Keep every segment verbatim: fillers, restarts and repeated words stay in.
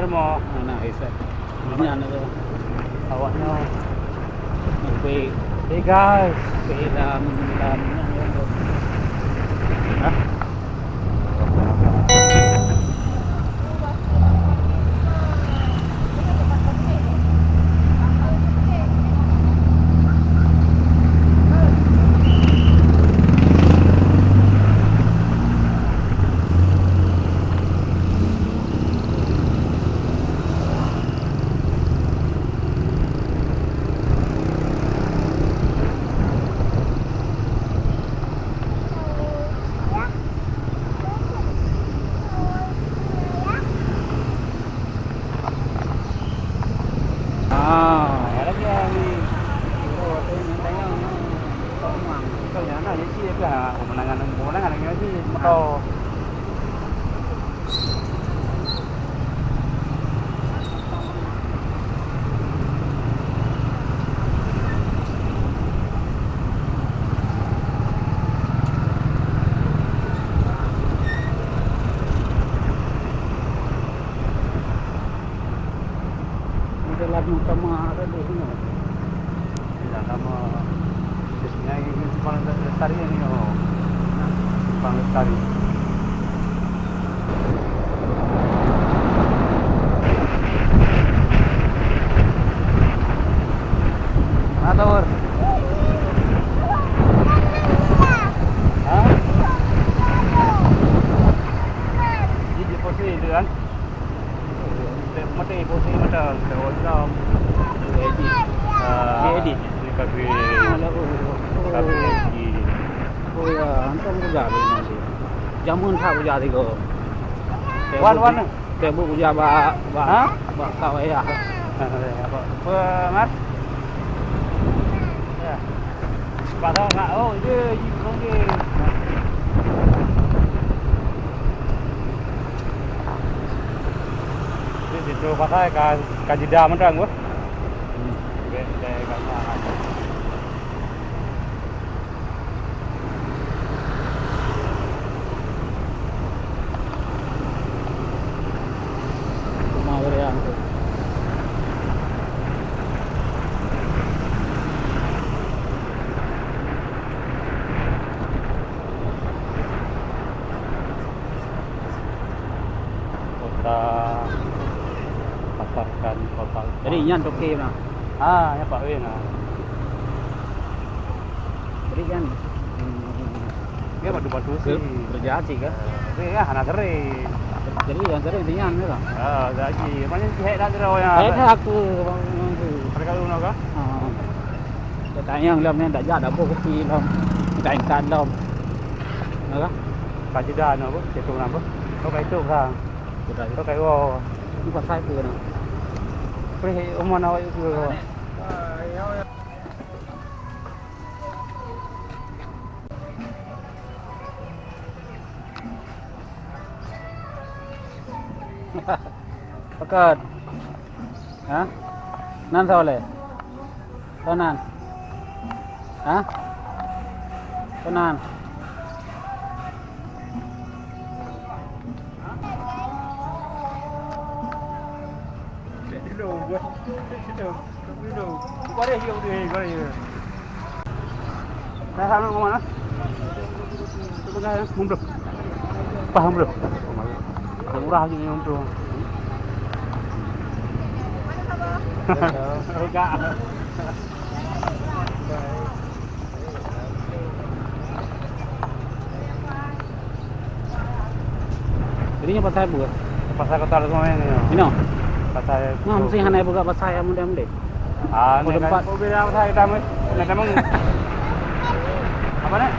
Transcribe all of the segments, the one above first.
Rumoh. Anak Isa. Ini anak tu. Awak nyoe. Sampai. Hey guys. Sampai dalam, dalam. Hah? Ah, ya lagi hari. Kau yang anak ni sih, pemandangan, pemandangan lagi motor. Udah lama sama ada di sini. Dah lama. Terus nyai Simpang Lestari ni, oh. Simpang Lestari. Mana tower? Hah? Di, di posisi itu kan? Mata posisi mata daun dam. Edit. Ah, edit. Ini kaki. Kaki edit. Oh ya, antam juga ni. Jamun tak ujar tiga. Wan, wan. Teuh bu uja bak, bak, ha? Bak kawai ya. Apa, apa, Mat? Ya. Bak kawai, oh, dia, you, orang dia. Di situ pasai ka, ka jeda mantong, beuh. Hmm. Bek, bek, ka, ka. Rumah Berian tu. Kota, pasarkan kota. Jadi, nyan toke nah. Ah, nyan Pak Win, ah. Jadi kan, hmm, dia bantu-bantu sih. Kerja sih kan? Eh, tapi ya, hana sering. Jadi yang sering dia nyan kan? Ah, gaji. Mana sih hek dah terus ya? Hek aku, bang, bang tu. Mereka lu nak kah? Ha. Dia tanya lom ni, dah jak dah bôh kopi lom. Dah ingkat lom. Ya kah? Kaji dah nak apa? Cetung nak apa? Kau kai tu kah? Kau kai wow. Ni pasal tu kan? Perih umur nak awak tu. Pakon? Ha? Nan soe lé? Soe nan? Ha? Soe nan? Dah sama ke mana? Paham belum? Murah je ni untung. Enggak. Jadi nyoe pasai apa? Pasai Kota Leueng ni. Inoe. Pasai. Nah, mesti hana buka pasai yang mudah-mudah. Ah, ni kan. Tempat. Mobil apa saya dah mesti. Nak kamu. Apa nak?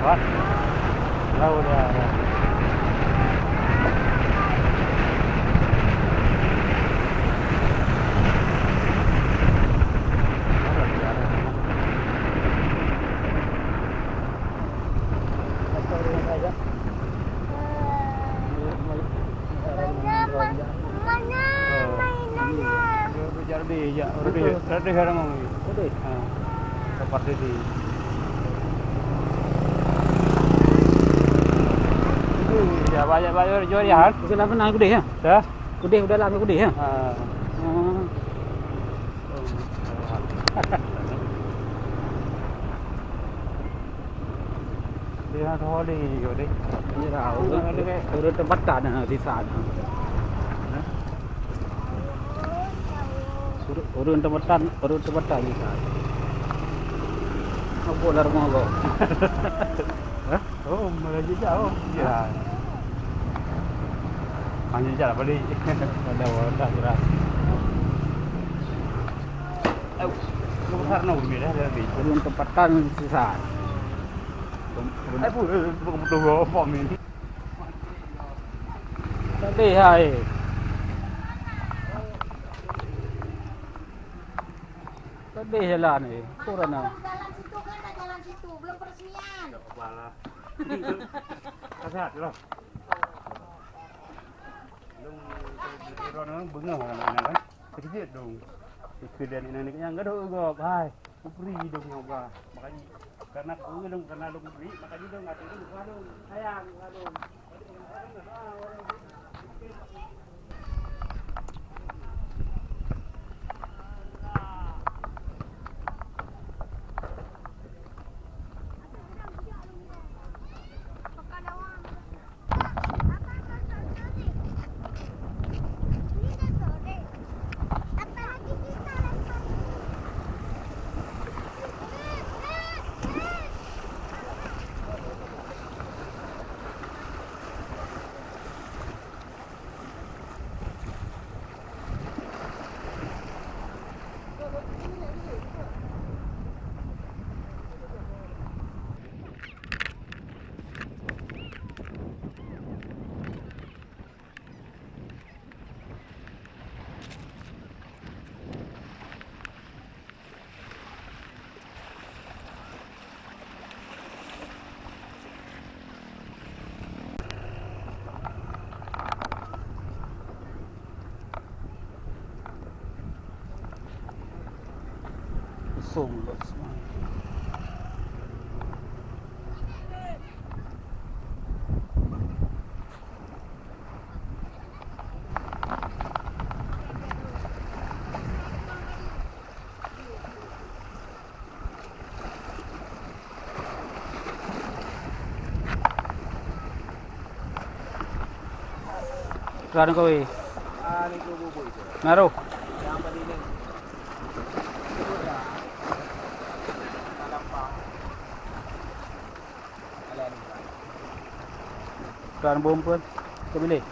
What? Laut dah. Mana mainannya? Rode, ya, rode, rode haram lagi. Rode? Ha. Tempat rode. Ya, banyak-banyak jual ya, Han? Kenapa naik kuda ya? Ya? Kuda udah lama kuda ya? Ah. Oh. Dia nak tahu dia juga deh. Iya, ureueng, ureueng tempatan na di sana. Ureueng, ureueng tempatan, ureueng tempatan di sana. Apa lah rumah kau? Hah? Oh, malah jejak, oh. Ya. Hanya jejak lah balik. Ada wadah jelas. Au, besar no bumi dah, dah habis. Belum tempatan sisa. Ai, bu, eh, bu, bu, bu, bu, bu, bu. Sedih hai. Sedih jalan ni. Kurang ah. Jalan situ kan, dah jalan situ, belum peresmian. Tak apa lah. Sehat lah. Lôn, lôn, lôn beungoh lam inan kan. Teukeujot dong. Teukeujot inan nyan gadôh gob, hai. Kupri dong nyoe bah. Makajih, karena ku lôn, karena lôn bri, makajih dong, até dong, wah dong, sayang, wah dong. Kosong buat semua. Tuan kowe. Naruh. Tuan bom pun. Ke bilik.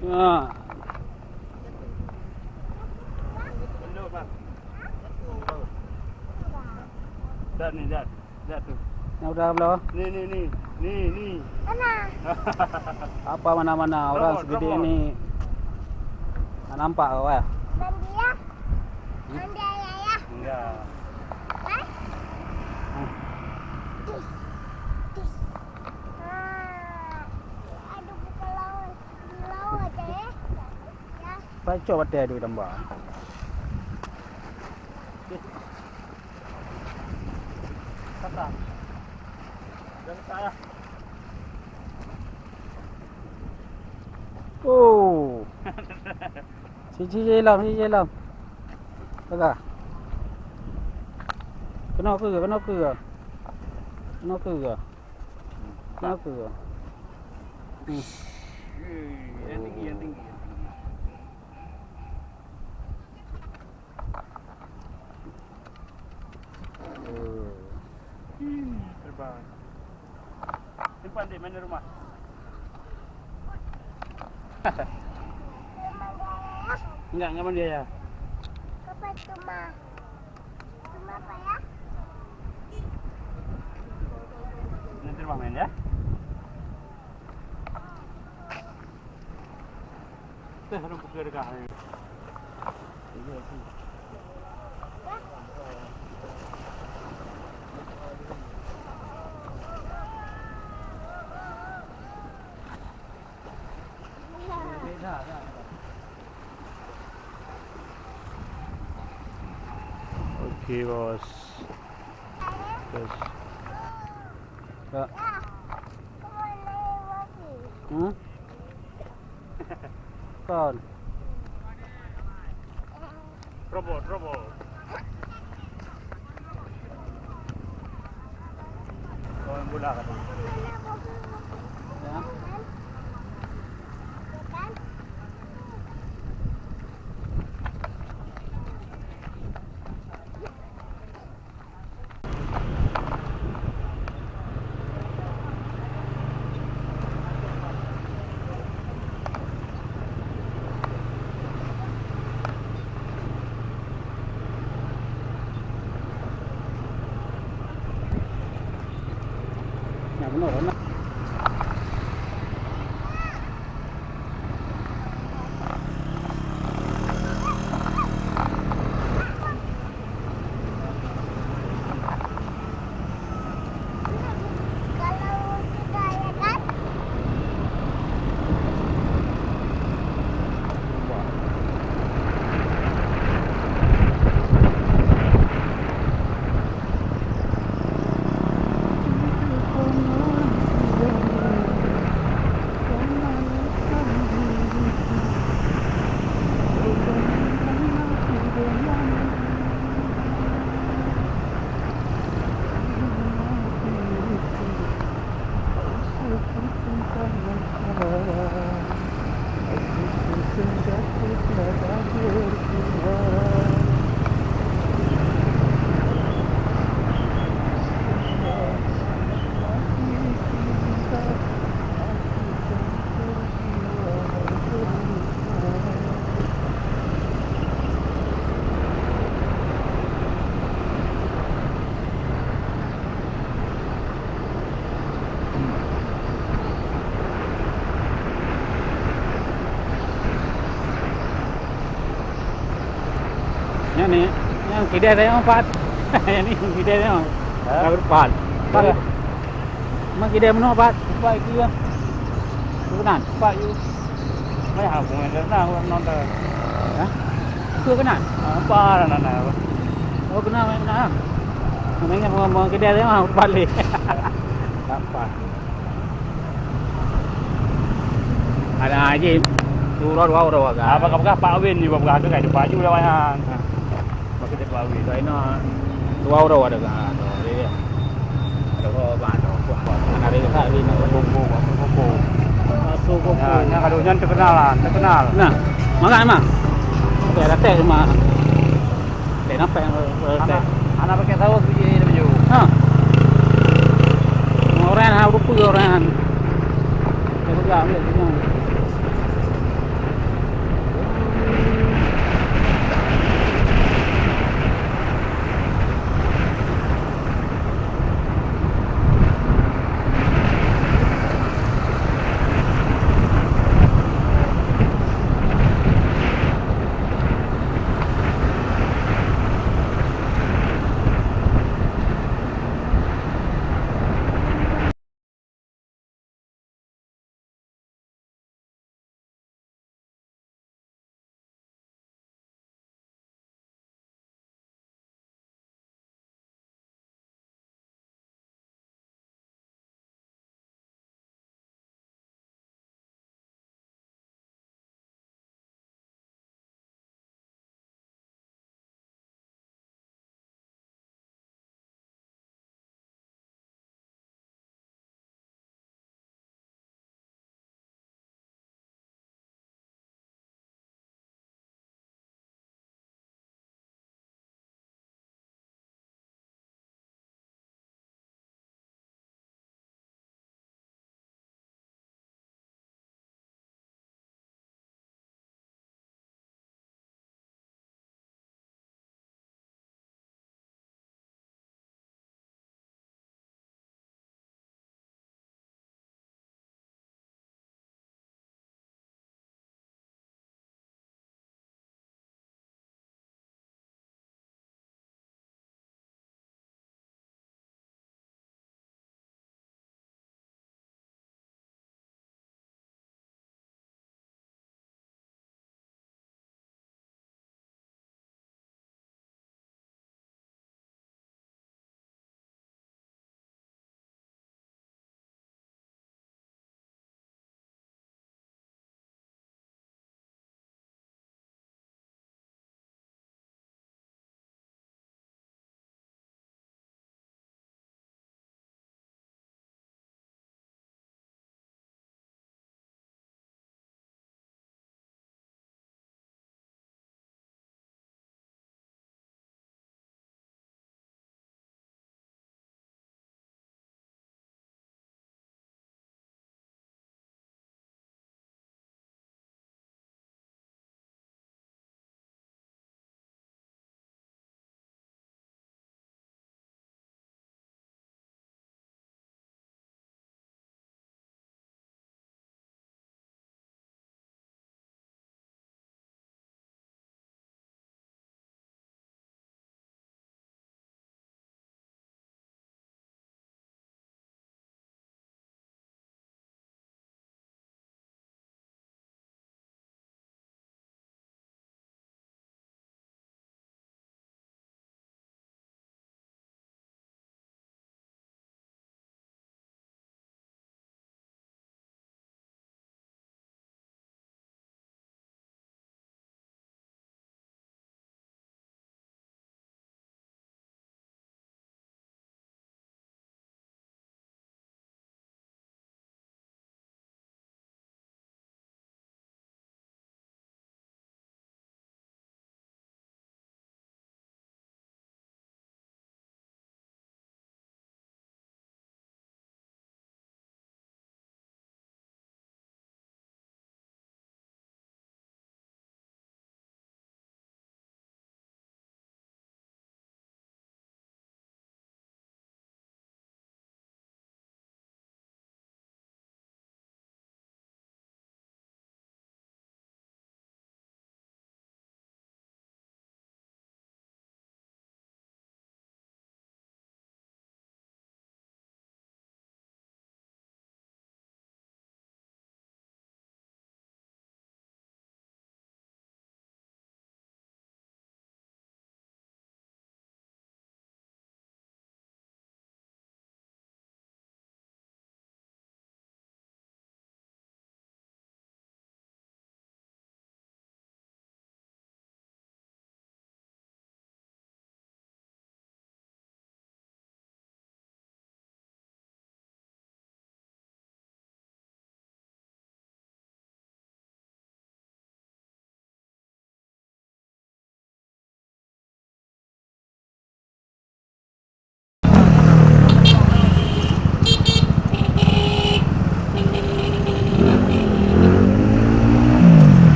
Ya. Dat ni, dat. Dat tu. Yang udah belum? Ni, ni, ni. Ni, ni. Mana? Apa mana-mana orang segede ni. Tak nampak kau, eh? Bang dia. Hmm? Bang dia, ya, ya. Enggak. Hah? Hmm. Ah, aduh, bukan lawan. Di lawan aja, ya. Ya. Pacok batèe duit tambah. Kata. Dah letak dah. Oh. Si, si, si, Ilham, si, si, Ilham. Peugah. Keunoe peue, keunoe peue. Keunoe peue. Keunoe peue. Hmm. Yang tinggi, yang tinggi, yang tinggi. Terbang. Simpan dek main di rumah. Enggak, enggak mandi ya. Nanti rumah main ya. Teh, ada buka dekat. Oke, bos. Terus. Kak. Hmm? Kon. Robot, robot. Pemain bola katanya. Ya. Nyan ni, nyan kidai tayong pat. Nyan ni kidai tayong. Ha? Lagu depan. Pat. Ya. Mak kidai meunoe pat. Pat iki ya. Bukan. Pat you. Mai ha, bukan dah nah, orang nonton. Ha? Itu kena? Apa dah nah? Oh, kena, kena. Namanya mau, mau kidai tayong, pat lé. Apa? Ada aja. Turun wau dah waga. Apa kau pegang Pak Win juga pegang tu kan, baju dah banyak. Ha. Bagi dia Pak Win. Kaina dua orang ada kan. Ada kau ban. Ada dekat ni nak koko, koko. Masuk koko. Ya, nya kalau nyan terkenal lah, terkenal. Nah, makan emang. Okey, dah teh cuma. Teh nampak yang dah teh. Anak, anak pakai saus biji ni baju. Ha. Orang ha rupa orang. Saya pegang dia semua.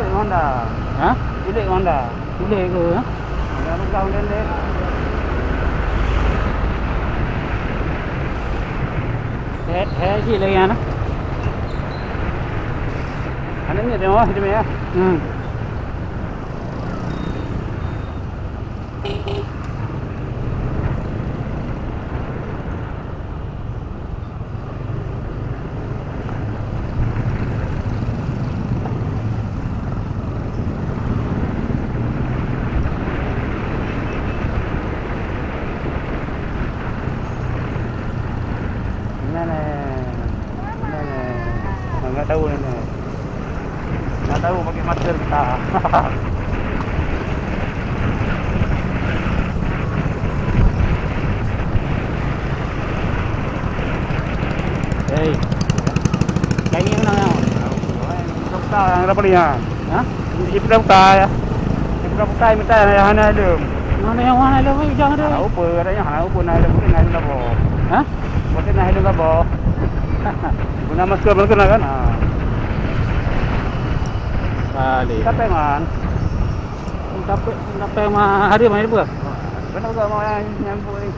Honda. Hah? Cilik Honda. Cilik ke, ha? Honda Ruka, Honda Lek. He, he, cik lagi, ha? Aneuk miet di bawah, di bawah. Hmm. Nene, nene, nggak tahu nene. Nggak tahu pakai masker kita. Hei. Kain ni kenapa? Buka, yang ada beli, ha? Ha? Isi buka-buka, ya. Isi buka-buka, minta yang hana helm. Mana yang hana helm, eh, jangan ada. Hana apa, ada yang hana apa, hana helm, mungkin hana helm apa. Ha? Mungkin hana helm apa. Guna masker, masker lah kan? Ha. Balik. Siapa yang man? Siapa, siapa yang man? Hari mana dia? Kenapa kau mau yang nyambut ni?